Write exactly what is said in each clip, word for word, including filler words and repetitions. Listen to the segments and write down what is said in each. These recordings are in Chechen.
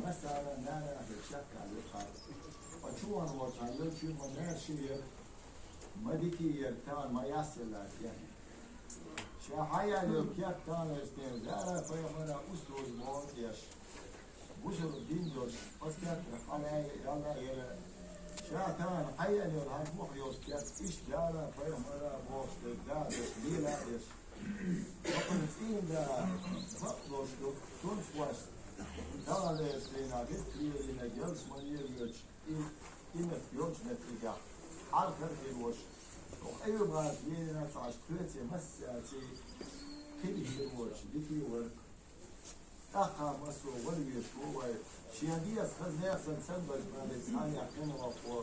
Масала, нана хӀечаккхал юкъа. Ва чу ван ватан йо чу ма нана шиер. Ма дики ер тан ма ясела кен. Ша хьаял йо кет тан эстен зара пайхамара устуз мон еш. Бушур дин йош, паскатра хьалай яла ера. Ша тан хьаял йо хьан мух йош кет иш зара пайхамара бош де да деш лила еш. Бакъан цӀийнда бакъдошлу тунц васт. Далалес дина гӀиттвирина гелс манер йоч и, и мет йоч мет ига. Хьалхар хир вош. Ох, Аюб гӀаз вена цаш кхоьце массаьци хили хир воч, дики вар. ТӀаккха массо вар веш ву вай. Шен диас хаза нехан сан баж бали сан яхин вахо.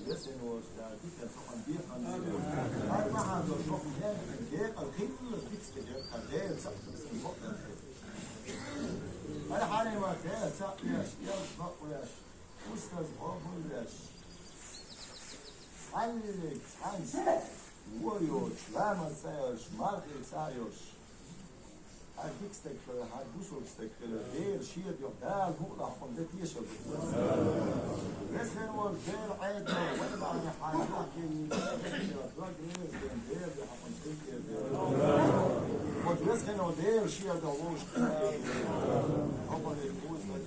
Весен вош да, дика сохан бихан. Ар махан до шох не, декъал хиллас диксте дерка, дер сахтас бохтан. Ар хьарима дер сахтас, ял бакъвеш. Устаз хохулеш. Хьаллик, хьанс. Войош, ламаз цайош, мархи цайош. Хьар дикстаг хила, хьар бусулбстаг хила, дер шиядох, Дала мукъла хьакъун де тешал. Весхер вол дер гӀед, вай бахьне хьар бахьне, дог рез ден, дер де хьакъун текер де. Вот весхер вол дер шиядох, вуш. Хьакъун де вуш, вай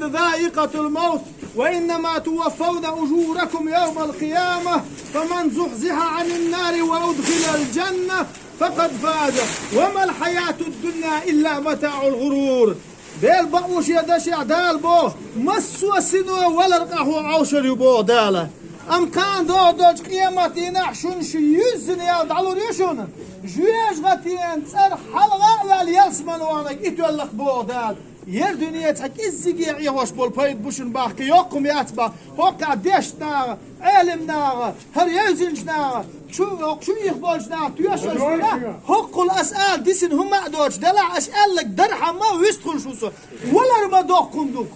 ذائقة الموت وإنما توفون أجوركم يوم القيامة فمن زحزح عن النار وأدخل الجنة فقد فاز وما الحياة الدنيا إلا متاع الغرور. Дела бакъволча дешех Дала боху, массо а сино валар къахьо Ӏовшур ю боху Дала. Амма кхана догӀу долчу къематдийнахь шуна шу юьззина ял дӀалур ю шуна, жоьжахатин цӀарах хьалха а ваьлла ялсамане ваханарг и тоьлла-кх боху Дала. Ер дуьне цхьа кӀеззиге Ӏехош болу пайда бу шуна боху, кхин йоккха хӀума яц боху. ХӀокху дешначу наха, Ӏелам наха, хӀара евзинчу наха, чу, чу ийх болчу наха тоьшалла хӀокхул аса ала дисина хӀума а доцуш делахь, аша аьлларг дархьама вистхуьлуш ву со. Валар ма доккхун ду.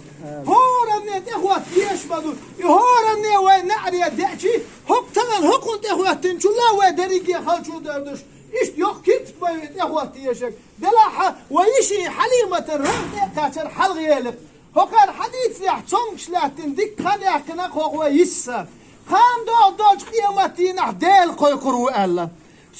ХӀоранне тӀехӀотта дезаш ма ду. И хӀоранне вай неӀаре деъчий, хӀокху тахана хӀокхунна тӀехӀоьттинчул а вай дерриге халчу дер ду шу. Иштта йоккха киртиг бай вай тӀехӀотта дезарг. Делахь, вай йишин Хьалиматан рагӀ тӀе а кхаьчнера хьалха елира. ХӀокхара хьадийцарехь цомгуш лаьттина дикка хан яьккхина-кх хӀокху вай йиша. Кхана догӀу долчу къематдийнахь Дела кхойкхур ву аьлла.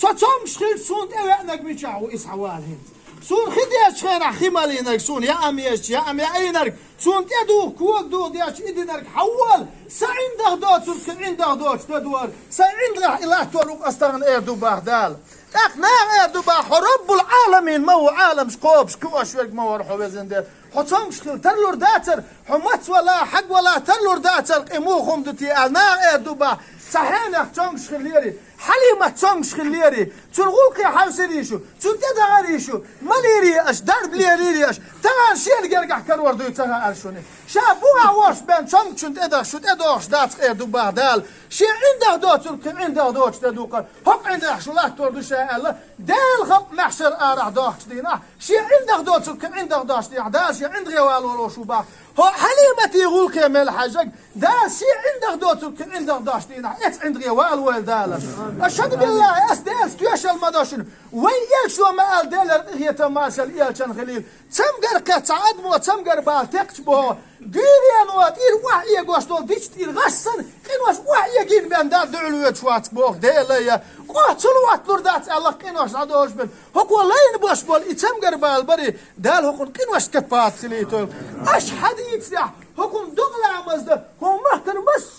Со цомгуш хилча, суна тӀевеанарг мичахь ву, иза хьан вала хӀинца. Суна хи дезачу хенахь хи малийнарг, суна яа езачу яа яийнарг, суна тӀедуха кога духа дезачу и динарг хьан ву аьлла, сан ӀиндагӀ доцург кхин ӀиндагӀ доцуш де ду хӀара, сан ӀиндагӀехь и латтор ву-кх ас тахана эр ду боху Дала. ТӀаккха наха эр ду боху, хьо Раббул Ӏаламин ма ву, Ӏаламаш кхобуш кхиош верг ма вара хьо, везан Дела. Хьо цомгуш хила тарлур дацара, хьо маца вала, хьагвала тарлур дацара, кхин муха хӀума ду те аьлла, наха эр ду боху, цхьа хьенех цомгуш хиллера, Хьалимат цомгуш хиллера, цуьнан гӀуллакхе хьовсийра шу, цунна тӀедахара шу, малийра аша, дарба лерийра аша, тахана шена гергахь карор дуй ца хаьара шуна. Ша бухахь волуш бен цомгучунна тӀедахча шу тӀедогӀуш дац-кх эр ду боху Дала. Шен ӀиндагӀ доцург кхин ӀиндагӀ доцуш де ду-кх хӀара, хӀокху ӀиндагӀехь шу латтор ду ша аьлла, Делан халкъ маьхьшар арахь дохкучу дийнахь, шен ӀиндагӀ доцург кхин ӀиндагӀ доцуш дийнахь, Дала шен ӀиндагӀе вала волуш ву боху. ХӀокху Хьалиматан гӀуллакхе мел хьаьжнарг, Дала шен ӀиндагӀ доцург кхин ӀиндагӀ доцуш дийнахь, эцца ӀиндагӀе вала войла Дала. Ашхаду биллахӀи, ас Делаца тоьшалла ма до шуна. Вайн элчано ма аьлла, Делера къинхетам, маршалла элчанна хуьлийла. Цамгар кхетта цхьа адамо цамгар бала текхча боху, гуьйрено тӀера охьаэгош долу дича тӀера гӀаш санна, къинош охьаэгийна бен Далла дуьхьал воьдуш вац боху Дела я. Къохцал отталур дац аьлла-кх къинош дӀадолуш бен. ХӀокхо лайна бош болу и цамгар бала барий, Дала хӀокхунна къиношна каппарат хилийтойла. Аша хьадийцарехь, хӀокхунна докъа ламаз дан, хӀокху махкара массо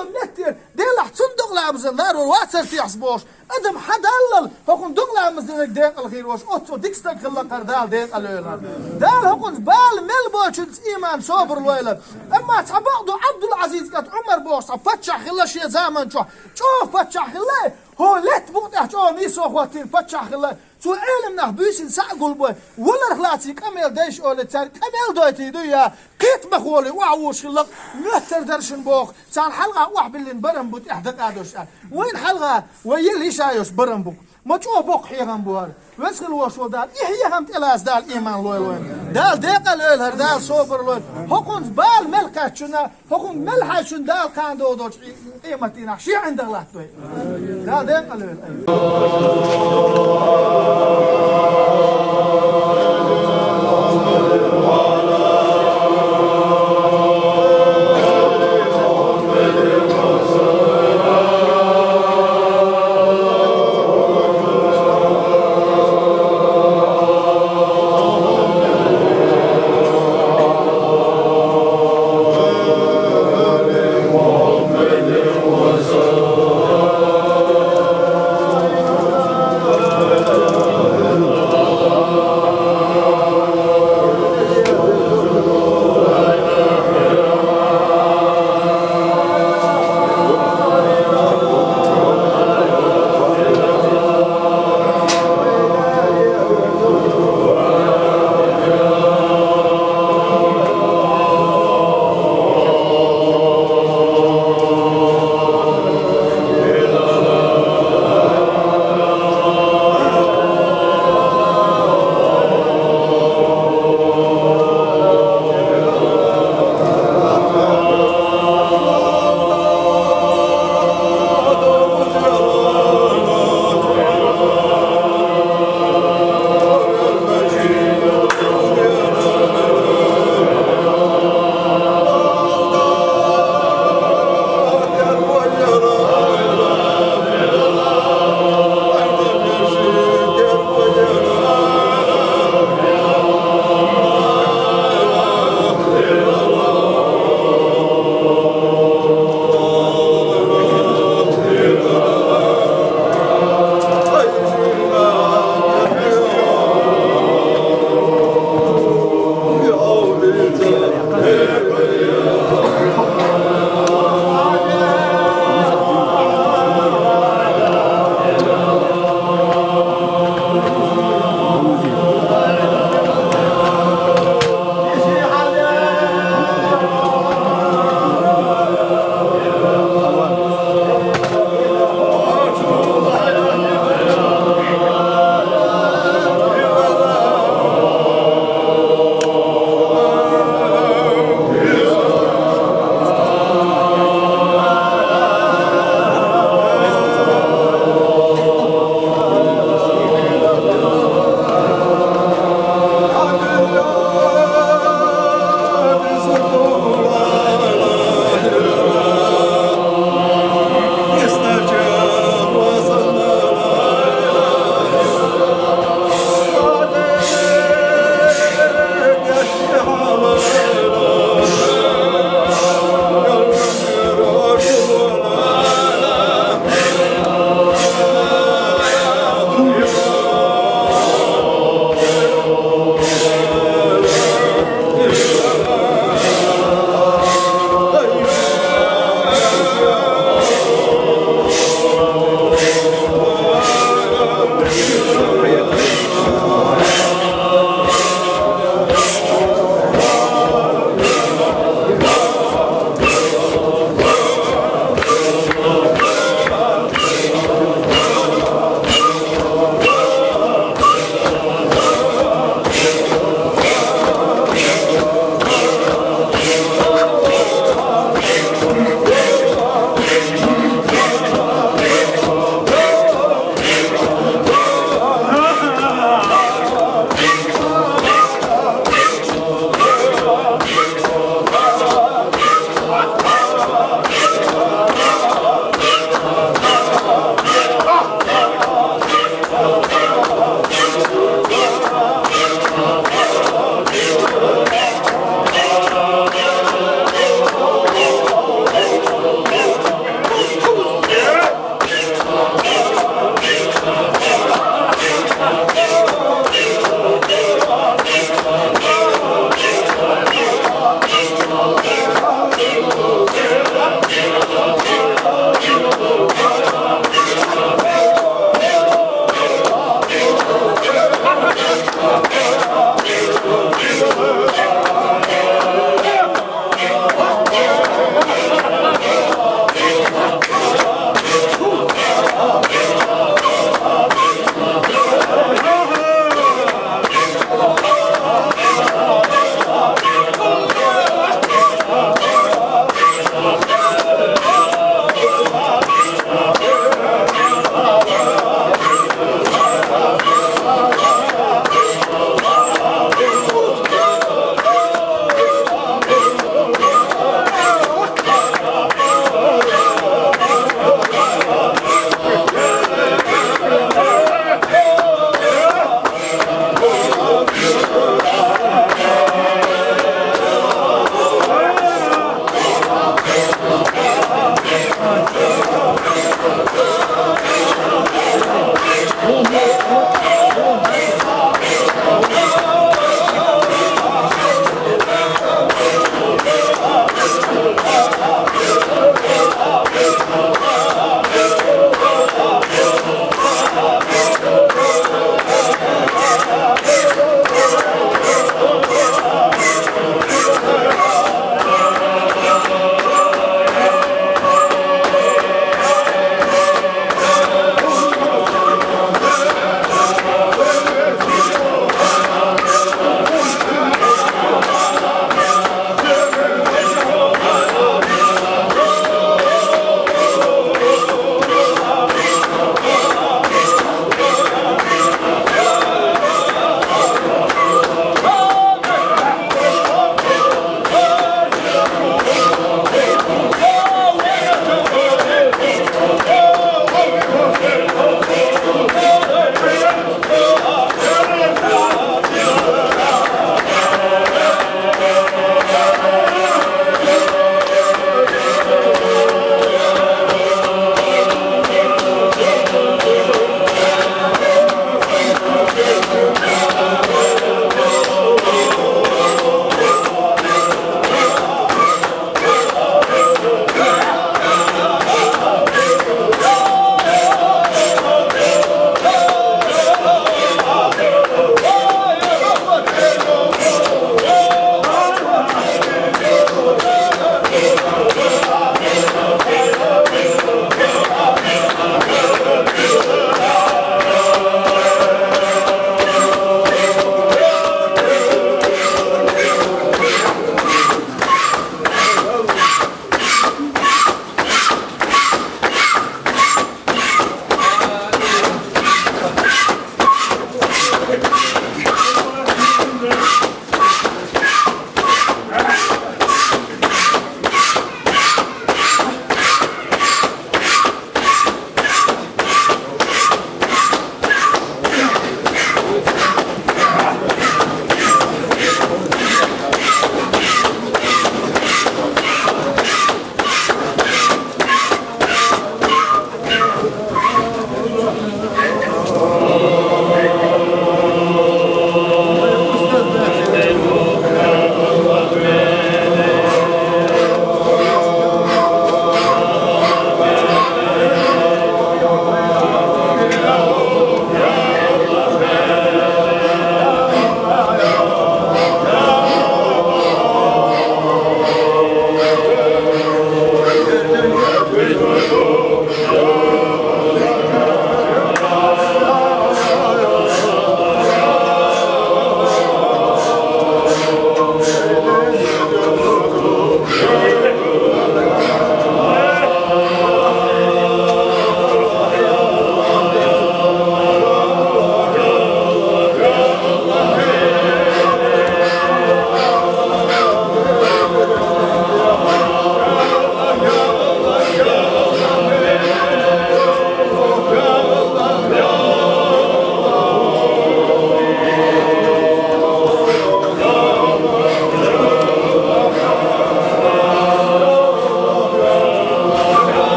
а меттера, делахь цунна докъа ламазан ларор вацара техьа бохуш, адам хьадаллал, хӀокхунна докъа ламаз динарг декъала хир волуш, оццо дика стаг хилла-кх хӀара, Дала декъала йойла. Дала хӀокхунца бала мел боцучуьнца ийман, собар лойла. Амма цхьа бакъ ду, Ӏабдул-Ӏазиз кӀант Ӏумар бохуш цхьа паччахь хилла шен заманчохь, чӀогӀа паччахь хилла, хӀокху лаьттан букъа тӀехь чӀогӀа нийсо хӀоттийна паччахь хилла. Цо Ӏеламнах буьйсанна схьа а гулбой, валарх лаьцна къамел дайша олий, цаьрга къамел дойтий ду я, кхетамах волий охьавуьйш хилла-кх, моьттур дара шуна боху, царна хьалха охьабиллина барам бу тӀехь дакъа а долуш аьлла. Вайна хьалха вай елла йиш а йолуш барам бу-кх. Ма чӀогӀа боккха хьехам бу хӀара. Веза хила волуш волу Дала, и хьехам тӀелаца Дала ийман лойла вайна. Дала декъала йойла хӀара, Дала собар лойла. ХӀокхунца бала мел кхаьччунна, хӀокхунна мел хьаьжчунна Дала кхана догӀу долчу къематдийнахь шен ӀиндагӀ латтадойла. Дала декъала йойла.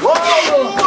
Paulo!